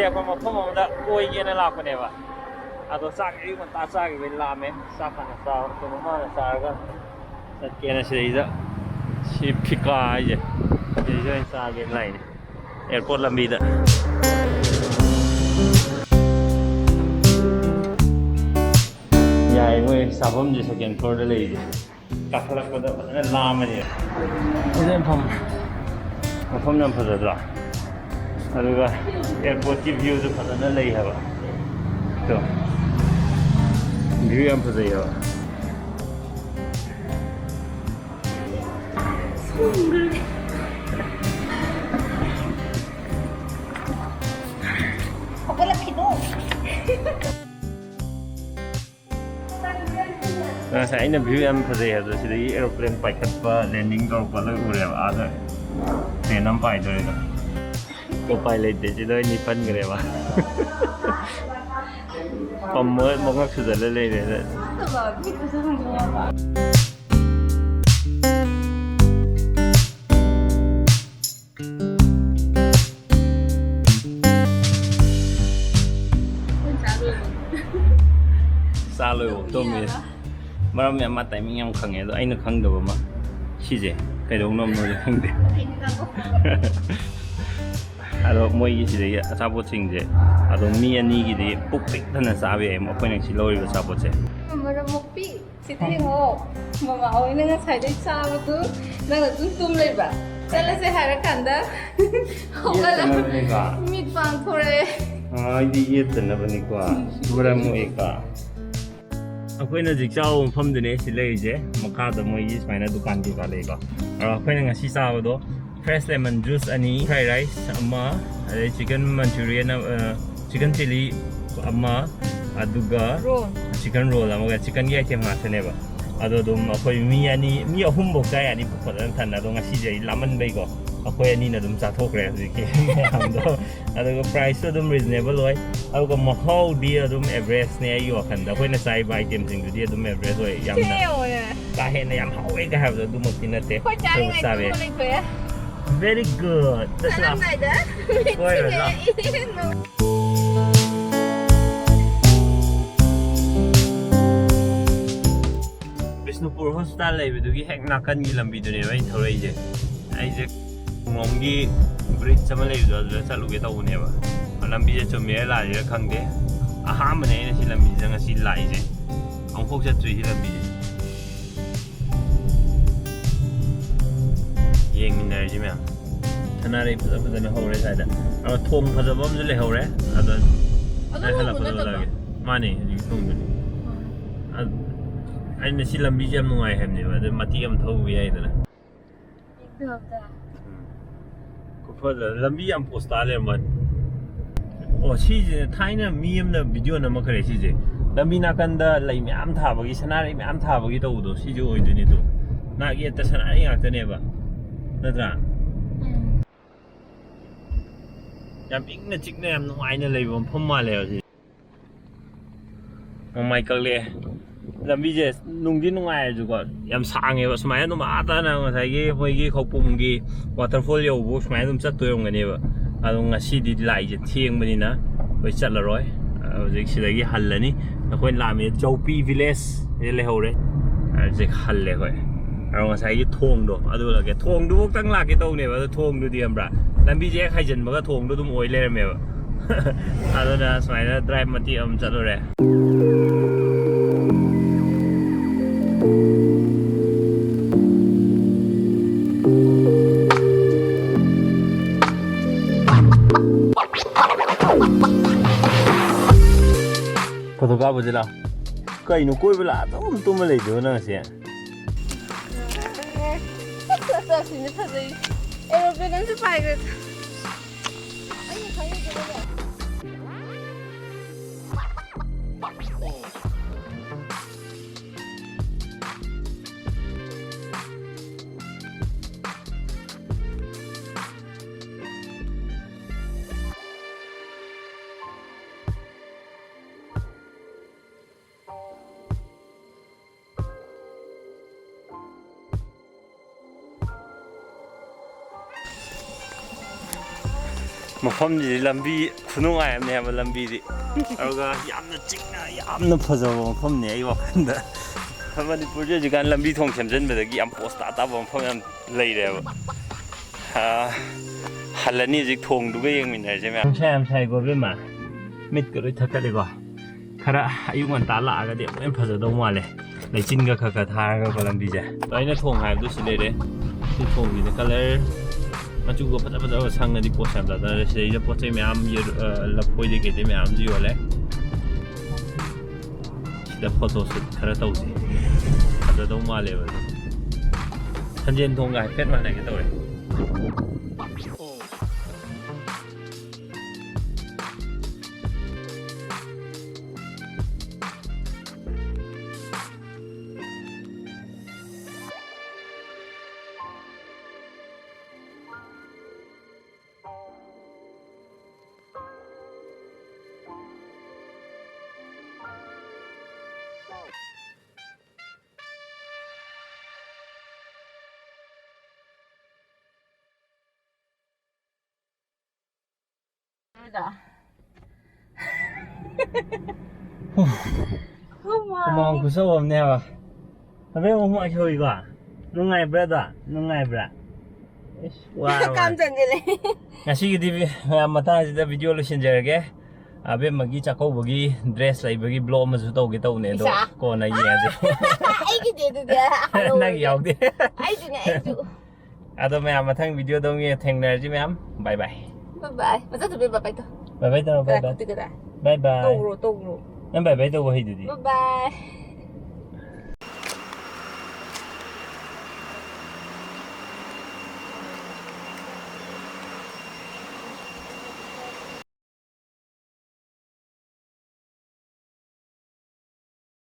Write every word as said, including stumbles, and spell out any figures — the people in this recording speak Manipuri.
ꯑꯩꯈꯣꯏ ꯃꯐꯝ ꯑꯃꯗ ꯀꯣꯏꯒꯦꯅ ꯂꯥꯛꯄꯅꯦꯕ꯫ ꯑꯗꯣ ꯆꯥꯛ ꯑꯌꯨꯛ ꯉꯟꯇꯥ ꯆꯥꯈꯤꯕꯩ ꯂꯥꯝꯃꯦ꯫ ꯆꯥꯛ ꯍꯥꯟꯅ ꯆꯥꯕ, ꯀꯩꯅꯣꯝ ꯍꯥꯟꯅ ꯆꯥꯔꯒ ꯆꯠꯀꯦꯅ ꯁꯤꯗꯩꯗ꯫ ꯁꯤ ꯐꯤꯀꯥ ꯍꯥꯏꯁꯦ, ꯁꯤꯗꯩꯗ ꯑꯣꯏꯅ ꯆꯥꯒꯦꯅ ꯂꯥꯛꯏꯅꯦ꯫ ꯑꯦꯌꯥꯔꯄꯣꯔꯠ ꯂꯝꯕꯤꯗ꯫ ꯌꯥꯏ, ꯃꯣꯏ ꯆꯥꯐꯝꯁꯦ ꯁꯦꯀꯦꯟ ꯐ꯭ꯂꯣꯔꯗ ꯂꯩꯔꯤꯁꯦ꯫ ꯀꯥꯈꯠꯂꯛꯄꯗ ꯐꯖꯅ ꯂꯥꯝꯃꯅꯦꯕ꯫ ꯐꯖꯅ ꯐꯝ-, ꯃꯐꯝ ꯌꯥꯝ ꯐꯖꯗ꯭ꯔꯣ? ꯑꯗꯨꯒ ꯑꯦꯌꯥꯔꯄꯣꯔꯠꯀꯤ ꯚ꯭ꯌꯨꯁꯨ ꯐꯖꯅ ꯂꯩ ꯍꯥꯏꯕ꯫ ꯇꯣ꯫ ꯚ꯭ꯌꯨ ꯌꯥꯝ ꯐꯖꯩ ꯍꯥꯏꯕ꯫ ꯍꯧꯒꯠꯂꯛꯈꯤꯅꯣ꯫ ꯉꯁꯥꯏ ꯑꯩꯅ ꯚ꯭ꯌꯨ ꯌꯥꯝ ꯐꯖꯩ ꯍꯥꯏꯕꯗꯣ, ꯁꯤꯗꯒꯤ ꯑꯦꯔꯣꯄ꯭ꯂꯦꯟ ꯄꯥꯏꯈꯠꯄ, ꯂꯦꯟꯗꯤꯡ ꯇꯧꯔꯛꯄ ꯂꯣꯏ ꯎꯔꯦꯕ꯫ ꯑꯥꯗ ꯇ꯭ꯔꯦꯟ ꯑꯃ ꯄꯥꯏꯗꯣꯔꯦꯗꯣ꯫ ꯎꯄꯥꯏ ꯂꯩꯇꯦ, ꯁꯤꯗ ꯑꯣꯏꯅ ꯄꯟꯈ꯭ꯔꯦꯕ꯫ ꯄꯝꯃꯣꯏ, ꯃꯉꯛ ꯁꯨꯖꯜꯂ ꯂꯩꯔꯦ꯫ ꯆꯥ ꯂꯣꯏꯕꯧ ꯇꯨꯝꯃꯤ꯫ ꯃꯔꯝ ꯌꯥꯝ, ꯃꯥ ꯇꯥꯏꯃꯤꯡ ꯌꯥꯝ ꯈꯪꯉꯦ꯫ ꯑꯗꯣ ꯑꯩꯅ ꯈꯪꯗꯕ ꯑꯃ, ꯁꯤꯁꯦ ꯀꯩꯗꯧꯅꯕꯅꯣꯗꯤ ꯈꯪꯗꯦ꯫ ꯑꯗꯣ ꯃꯣꯏꯒꯤ ꯁꯤꯗꯒꯤ ꯑꯆꯥꯄꯣꯠꯁꯤꯡꯁꯦ ꯑꯗꯨꯝ ꯃꯤ ꯑꯅꯤꯒꯤꯗꯤ ꯄꯨꯛ ꯄꯤꯛ ꯊꯟꯅ ꯆꯥꯕ ꯌꯥꯏ, ꯑꯩꯈꯣꯏꯅ ꯁꯤ ꯂꯧꯔꯤꯕ ꯑꯆꯥꯄꯣꯠꯁꯦ꯫ ꯃꯔꯝ ꯃꯣꯛꯄꯤ꯫ ꯁꯤꯗ ꯌꯦꯡꯉꯣ, ꯃꯃꯥ ꯍꯣꯏꯅ ꯉꯁꯥꯏꯗꯩ ꯆꯥꯕꯗꯨ ꯅꯪꯅ ꯑꯗꯨꯝ ꯇꯨꯝ ꯂꯩꯕ꯫ ꯆꯠꯂꯁꯦ ꯍꯥꯏꯔꯀꯥꯟꯗ ꯍꯧꯒꯠꯂ ꯌꯦꯠꯇꯅꯕꯅꯤꯀꯣ꯫ ꯃꯤꯠ ꯄꯥꯡꯊꯣꯔꯛꯑꯦ꯫ ꯑꯥ, ꯑꯩꯗꯤ ꯌꯦꯠꯇꯅꯕꯅꯤꯀꯣ꯫ ꯃꯔꯝ ꯃꯣꯛꯏꯀꯣ꯫ ꯑꯩꯈꯣꯏꯅ ꯍꯧꯖꯤꯛ ꯆꯥꯕ ꯃꯐꯝꯗꯨꯅꯦ ꯁꯤ ꯂꯩꯔꯤꯁꯦ꯫ ꯃꯈꯥꯗ ꯃꯣꯏꯒꯤ ꯁꯨꯃꯥꯏꯅ ꯗꯨꯀꯥꯟ ꯀꯩꯀꯥ ꯂꯩꯀꯣ꯫ ꯑꯗꯣ ꯑꯩꯈꯣꯏꯅ ꯉꯁꯤ ꯆꯥꯕꯗꯣ fresh lemon juice ꯑꯅꯤ, fried rice ꯑꯃ, ꯑꯗꯩ chicken manchurian, ꯑ, chicken chilli ꯑꯃ, ꯑꯗꯨꯒ roll꯫ Chicken roll ꯑꯃꯒ, chickenꯒꯤ item ꯉꯥꯛꯇꯅꯦꯕ꯫ ꯑꯗꯣ ꯑꯗꯨꯝ ꯑꯩꯈꯣꯏ ꯃꯤ ꯑꯅꯤ, ꯃꯤ ꯑꯍꯨꯝꯐꯧ ꯆꯥ ꯌꯥꯅꯤ ꯄꯨꯛ ꯐꯖꯅ ꯊꯟꯅ꯫ ꯑꯗꯣ ꯉꯁꯤꯁꯦ ꯑꯩ ꯂꯥꯝꯃꯟꯕꯩꯀꯣ, ꯑꯩꯈꯣꯏ ꯑꯅꯤꯅ ꯑꯗꯨꯝ ꯆꯥꯊꯣꯛꯈ꯭ꯔꯦ ꯍꯧꯖꯤꯛꯀꯤ ꯃꯌꯥꯝꯗꯣ꯫ ꯑꯗꯨꯒ priceꯁꯨ ꯑꯗꯨꯝ reasonable ꯑꯣꯏ, ꯑꯗꯨꯒ ꯃꯍꯥꯎꯗꯤ ꯑꯗꯨꯝ averageꯅꯦ ꯑꯩꯒꯤ ꯋꯥꯈꯜꯗ꯫ ꯑꯩꯈꯣꯏꯅ ꯆꯥꯔꯤꯕ itemꯁꯤꯡꯗꯨꯗꯤ ꯑꯗꯨꯝ average ꯑꯣꯏ, ꯌꯥꯝꯅ ꯁꯤ ꯌꯦꯡꯉꯣꯅꯦ꯫ ꯀꯥ ꯍꯦꯟꯅ ꯌꯥꯝ ꯍꯥꯎꯋꯦꯒ ꯍꯥꯏꯕꯗꯣ ꯑꯗꯨꯃꯛꯇꯤ ꯅꯠꯇꯦ꯫ ꯑꯩꯈꯣꯏ ꯑꯗꯨꯕꯨ ꯆꯥꯔꯤꯉꯩ ꯆꯥꯕ ꯌꯥꯏ꯫ ꯇꯨꯝꯕ ꯂꯩꯊꯣꯛꯑꯦ꯫ Very good. That's enough. ꯆꯠꯂꯝꯗꯥꯏꯗ ꯍꯣꯏ, ꯍꯣꯏ, ꯂꯥꯛꯑꯣ꯫ ꯃꯤꯠꯁꯤꯡꯉꯦ꯫ ꯕꯤꯁꯅꯨꯄꯨꯔ ꯍꯣꯁꯄꯤꯇꯥꯜ ꯂꯩꯕꯗꯨꯒꯤ ꯍꯦꯛ ꯅꯥꯀꯟꯒꯤ ꯂꯝꯕꯤꯗꯨꯅꯦꯕ ꯑꯩꯅ ꯊꯧꯔꯛꯏꯁꯦ꯫ ꯑꯩꯁꯦ ꯈꯣꯡꯂꯣꯝꯒꯤ ꯕ꯭ꯔꯤꯖ ꯑꯃ ꯂꯩꯕꯗꯣ ꯑꯗꯨꯗ ꯆꯠꯂꯨꯒꯦ ꯇꯧꯕꯅꯦꯕ꯫ ꯂꯝꯕꯤꯁꯦ ꯆꯨꯝꯃꯤꯔ ꯂꯥꯜꯂꯤꯔ ꯈꯪꯗꯦ꯫ ꯑꯍꯥꯟꯕꯅꯦ ꯑꯩꯅ ꯁꯤ ꯂꯝꯕꯤꯁꯤꯗ ꯉꯁꯤ ꯂꯥꯛꯏꯁꯦ꯫ ꯑꯃꯨꯛꯐꯥꯎ ꯆꯠꯇ꯭ꯔꯤ ꯁꯤ ꯂꯝꯕꯤꯁꯦ꯫ ꯌꯦꯡꯃꯤꯟꯅꯔꯁꯤ ꯃꯌꯥꯝ꯫ ꯁꯅꯥꯔꯩ ꯐꯖ ꯐꯖꯅ ꯍꯧꯔꯦ ꯁ꯭ꯋꯥꯏꯗ꯫ ꯑꯗꯣ ꯊꯣꯡ ꯐꯖꯕ ꯑꯃꯁꯨ ꯂꯩꯍꯧꯔꯦ꯫ ꯑꯗꯣ ꯅꯣꯏ ꯍꯜꯂꯛꯄꯗ ꯎꯠꯂꯛꯑꯒꯦ꯫ ꯃꯥꯅꯦ, ꯍꯧꯖꯤꯛ ꯊꯣꯡꯗꯨꯅꯤ꯫ ꯑꯗ ꯑꯩꯅ ꯁꯤ ꯂꯝꯕꯤꯁꯦ ꯌꯥꯝ ꯅꯨꯡꯉꯥꯏ ꯍꯥꯏꯕꯅꯦꯕ, ꯑꯗꯨ ꯃꯇꯦꯛ ꯑꯃ ꯊꯧꯕ ꯌꯥꯏꯗꯅ꯫ ꯈꯨꯐꯖ, ꯂꯝꯕꯤ ꯌꯥꯝ ꯄꯣꯁ ꯇꯥ ꯂꯩꯔꯝꯕꯅꯤ꯫ ꯑꯣ, ꯁꯤꯁꯦ ꯊꯥꯏꯅ ꯃꯤ ꯑꯃꯅ ꯚꯤꯗꯤꯑꯣ ꯅꯝꯃꯛꯈ꯭ꯔꯦ ꯁꯤꯁꯦ꯫ ꯂꯝꯕꯤ ꯅꯥꯀꯟꯗ ꯂꯩ ꯃꯌꯥꯝ ꯊꯥꯕꯒꯤ, ꯁꯅꯥꯔꯩ ꯃꯌꯥꯝ ꯊꯥꯕꯒꯤ ꯇꯧꯕꯗꯣ, ꯁꯤꯁꯦ ꯑꯣꯏꯗꯣꯏꯅꯤ꯫ ꯑꯗꯣ ꯅꯥꯛ ꯌꯦꯠꯇ ꯁꯅꯥꯔꯩ ꯉꯥꯛꯇꯅꯦꯕ, ꯅꯠꯇ꯭ꯔꯥ? ꯎꯝ꯫ ꯌꯥꯝ ꯏꯪꯅ ꯆꯤꯛꯅ ꯌꯥꯝ ꯅꯨꯡꯉꯥꯏꯅ ꯂꯩꯕ ꯃꯐꯝ ꯃꯥꯜꯂꯦꯕ ꯁꯤ꯫ ꯃꯃꯥꯏ ꯀꯛꯂꯛꯑꯦ꯫ ꯂꯝꯕꯤꯁꯦ ꯅꯨꯡꯗꯤ ꯅꯨꯡꯉꯥꯏꯔꯁꯨꯀꯣ, ꯌꯥꯝ ꯁꯥꯡꯉꯦꯕ꯫ ꯁꯨꯃꯥꯏꯅ ꯑꯗꯨꯝ ꯑꯥ ꯇꯥꯅ ꯉꯁꯥꯏꯒꯤ ꯃꯣꯏꯒꯤ ꯈꯧꯄꯨꯝꯒꯤ ꯋꯥꯇꯔꯐꯣꯜ ꯌꯧꯕ ꯁꯨꯃꯥꯏꯅ ꯑꯗꯨꯝ ꯆꯠꯇꯣꯏ ꯑꯣꯏꯔꯝꯒꯅꯦꯕ꯫ ꯑꯗꯣ ꯉꯁꯤꯗꯤ ꯂꯥꯏꯁꯦ ꯊꯦꯡꯕꯅꯤꯅ ꯑꯩꯈꯣꯏ ꯆꯠꯂꯔꯣꯏ꯫ ꯍꯧꯖꯤꯛ ꯁꯤꯗꯒꯤ ꯍꯜꯂꯅꯤ꯫ ꯑꯩꯈꯣꯏꯅ ꯂꯥꯛꯑꯝꯃꯤ ꯆꯧꯄꯤ ꯚꯤꯂꯦꯖ ꯁꯤꯗ ꯂꯩꯍꯧꯔꯦ꯫ ꯍꯧꯖꯤꯛ ꯍꯜꯂꯦ ꯑꯩꯈꯣꯏ꯫ ꯑꯗꯣ ꯉꯁꯥꯏꯒꯤ ꯊꯣꯡꯗꯣ ꯑꯗꯨ ꯎꯠꯂꯛꯀꯦ꯫ ꯊꯣꯡꯗꯨꯐꯥꯎꯇꯪ ꯂꯥꯛꯀꯦ ꯇꯧꯅꯦꯕ, ꯑꯗꯣ ꯊꯣꯡꯗꯨꯗꯤ ꯈꯪꯕ꯭ꯔꯥ, ꯂꯝꯕꯤꯁꯦ ꯍꯦꯛ ꯍꯥꯏꯖꯤꯟꯕꯒ ꯊꯣꯡꯗꯣ ꯑꯗꯨꯝ ꯑꯣꯏ ꯂꯩꯔꯝꯃꯦꯕ꯫ ꯑꯗꯨꯅ ꯁꯨꯃꯥꯏꯅ ꯗ꯭ꯔꯥꯏꯚ ꯃꯇꯦꯛ ꯑꯃ ꯆꯠꯂꯨꯔꯦ꯫ ꯐꯣꯇꯣ ꯀꯥꯞꯄꯁꯤ ꯂꯥꯎ꯫ ꯀꯩꯅꯣ, ꯀꯣꯏꯕ ꯂꯥꯛꯑ ꯑꯗꯨꯝ ꯇꯨꯝꯃ ꯂꯩꯗꯣ ꯅꯪꯁꯦ? ꯁꯤꯅ ꯐꯖꯩ꯫ ꯑꯦꯔꯣꯄ꯭ꯂꯦꯟ ꯑꯃꯁꯨ ꯄꯥꯏꯈ꯭ꯔꯦ꯫ ꯑꯩꯅ ꯈꯜꯂꯤꯁꯤꯅꯅꯦ꯫ ꯃꯐꯝꯁꯤꯗꯤ ꯂꯝꯕꯤ ꯈꯨꯅꯨꯡꯉꯥꯏ ꯑꯃꯅꯦ ꯍꯥꯏꯕ, ꯂꯝꯕꯤꯗꯤ꯫ ꯑꯗꯨꯒ ꯌꯥꯝꯅ ꯆꯤꯛꯅ ꯌꯥꯝꯅ ꯐꯖꯕ ꯃꯐꯝꯅꯦ ꯑꯩ ꯋꯥꯈꯜꯗ꯫ ꯃꯅꯤꯄꯨꯔꯁꯦ ꯍꯧꯖꯤꯛꯀꯥꯟ ꯂꯝꯕꯤ ꯊꯣꯡ ꯁꯦꯝꯖꯤꯟꯕꯗꯒꯤ ꯌꯥꯝ ꯄꯣꯁ ꯇꯥ ꯇꯥꯕ ꯃꯐꯝ ꯌꯥꯝ ꯂꯩꯔꯦꯕ꯫ ꯑꯥ, ꯍꯜꯂꯅꯤ ꯍꯧꯖꯤꯛ ꯊꯣꯡꯗꯨꯒ ꯌꯦꯡꯃꯤꯟꯅꯔꯁꯦ ꯃꯌꯥꯝ꯫ ꯅꯨꯡꯁꯥ ꯌꯥꯝ ꯁꯥꯏꯀꯣ ꯏꯕꯦꯝꯃ, ꯃꯤꯠꯀ ꯂꯣꯏ ꯊꯛꯀꯠꯂꯦꯀꯣ꯫ ꯈꯔ ꯑꯌꯨꯛ ꯉꯟꯇꯥ ꯂꯥꯛꯑꯒꯗꯤ ꯑꯃꯨꯛ ꯍꯦꯟꯅ ꯐꯖꯗꯧ ꯃꯥꯜꯂꯦ, ꯂꯩꯆꯤꯟꯒ ꯈꯔ ꯈꯔ ꯊꯥꯔꯒꯀꯣ ꯂꯝꯕꯤꯁꯦ꯫ ꯑꯗꯣ ꯑꯩꯅ ꯊꯣꯡ ꯍꯥꯏꯕꯗꯨ ꯁꯤ ꯂꯩꯔꯦ꯫ ꯁꯤ ꯊꯣꯡꯁꯤꯗ ꯀꯂꯔ ꯃꯆꯨꯒ ꯐꯖ ꯐꯖꯕ ꯁꯪꯉꯗꯤ ꯄꯣꯠꯁꯦ ꯌꯥꯝ ꯇꯥꯗꯔꯦ꯫ ꯁꯤꯗꯩꯗ ꯄꯣꯠ ꯆꯩ ꯃꯌꯥꯝ ꯌꯦꯔꯨ-, ꯑ, ꯂꯐꯣꯏꯗꯩ ꯀꯩꯗꯩ ꯃꯌꯥꯝꯁꯨ ꯌꯣꯜꯂꯦ꯫ ꯁꯤꯗ ꯐꯣꯇꯣ ꯁꯨꯠ ꯈꯔ ꯇꯧꯁꯤ, ꯐꯖꯗꯧ ꯃꯥꯜꯂꯦꯕ꯫ ꯁꯟꯖꯦꯟ ꯊꯣꯡꯒ ꯍꯥꯏꯐꯦꯠ ꯃꯥꯟꯅꯒꯦ ꯇꯧꯋꯦ꯫ ꯍꯨꯃꯥꯡ ꯈꯨꯁꯧ ꯑꯃꯅꯦꯕ꯫ ꯑꯕꯦꯝꯃ, ꯍꯨꯃꯥꯡ ꯁꯧꯏꯀꯣ? ꯅꯨꯡꯉꯥꯏꯕ꯭ꯔꯥ ꯑꯗꯣ? ꯅꯨꯡꯉꯥꯏꯕ꯭ꯔꯥ? ꯏꯁ, ꯋꯥꯔꯕ? ꯀꯥꯝ ꯆꯟꯁꯤꯜꯂꯦ꯫ ꯉꯁꯤꯒꯤꯗꯤ ꯃꯌꯥꯝ ꯃꯇꯥꯡꯁꯤꯗ ꯚꯤꯗꯤꯑꯣ ꯂꯣꯏꯁꯤꯟꯖꯔꯒꯦ꯫ ꯑꯕꯦꯝꯃꯒꯤ ꯆꯥꯛꯀꯧꯕꯒꯤ ꯗ꯭ꯔꯦꯁ ꯂꯩꯕꯒꯤ ꯕ꯭ꯂꯣꯛ ꯑꯃꯁꯨ ꯇꯧꯒꯦ ꯇꯧꯕꯅꯦ, ꯑꯗꯣ ꯏꯁꯥ꯫ ꯀꯣꯟꯅ ꯌꯦꯡꯉꯁꯦ꯫ ꯑꯩꯒꯤꯗꯤ ꯑꯗꯨꯗꯤ ꯅꯪꯒꯤ ꯌꯥꯎꯗꯦ꯫ ꯑꯩꯁꯨꯅꯦ, ꯑꯩꯁꯨ꯫ ꯑꯗꯣ ꯃꯌꯥꯝ ꯃꯊꯪ ꯚꯤꯗꯤꯑꯣꯗ ꯑꯃꯨꯛ ꯊꯦꯡꯅꯔꯁꯤ ꯃꯌꯥꯝ꯫ ꯕꯥꯏ ꯕꯥꯏ꯫ ꯕꯥꯏ ꯕꯥꯏ꯫ ꯃꯆꯥ ꯇꯨꯕꯤ ꯕꯥꯏ ꯕꯥꯏ ꯇꯧ꯫ ꯕꯥꯏ ꯕꯥꯏ ꯇꯧꯔꯣ, ꯕꯥꯏ ꯕꯥꯏ꯫ ꯀꯗꯥꯏ? ꯕꯥꯏ ꯕꯥꯏ꯫ ꯇꯧꯔꯣ, ꯇꯧꯔꯣ꯫ ꯅꯪ ꯕꯥꯏ ꯕꯥꯏ ꯇꯧꯕ ꯍꯩꯗꯨꯗꯤ꯫ ꯕꯥꯏ ꯕꯥꯏ꯫